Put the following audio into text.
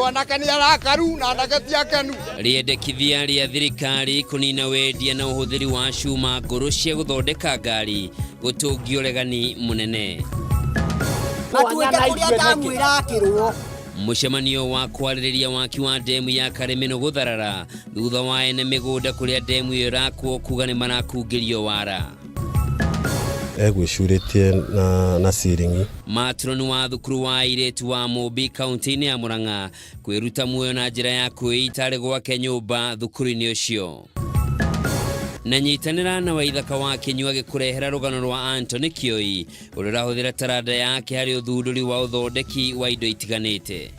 Tondũ anake nĩ arakaru na anake ti akenu. Rĩendekithia rĩa thirikari kũnina wendia na ũhũthĩri wa cuma ngũrũ cia gũthondeka ngari gũtũngia ũregani mũnene. Matuĩke kũrĩa ndamwĩra akĩrwo. Mũcemanio wa kwarĩrĩria waki wa ndemu ya Karĩmĩnũ gũtharara thutha wa ene mĩgũnda kũrĩa ndemu ĩyo ĩrakwo kuga nĩ marakungĩrio wara. Egwĩcurĩtie na, na ciringi. Matroni wa thukuru wa airĩtu wa Mũmbi kaunti-inĩ ya Murang'a kwĩruta muoyo na njĩra ya kwĩita arĩ gwake nyũmba thukuru-inĩ ũcio. Na nyitanĩra na Waithaka wa Kĩnyua agĩkũrehera rũgano rwa Anthony Kĩoi ũrĩa ũrahũthĩra taranda yake harĩ ũthundũri wa ũthondeki wa indo itiganĩte.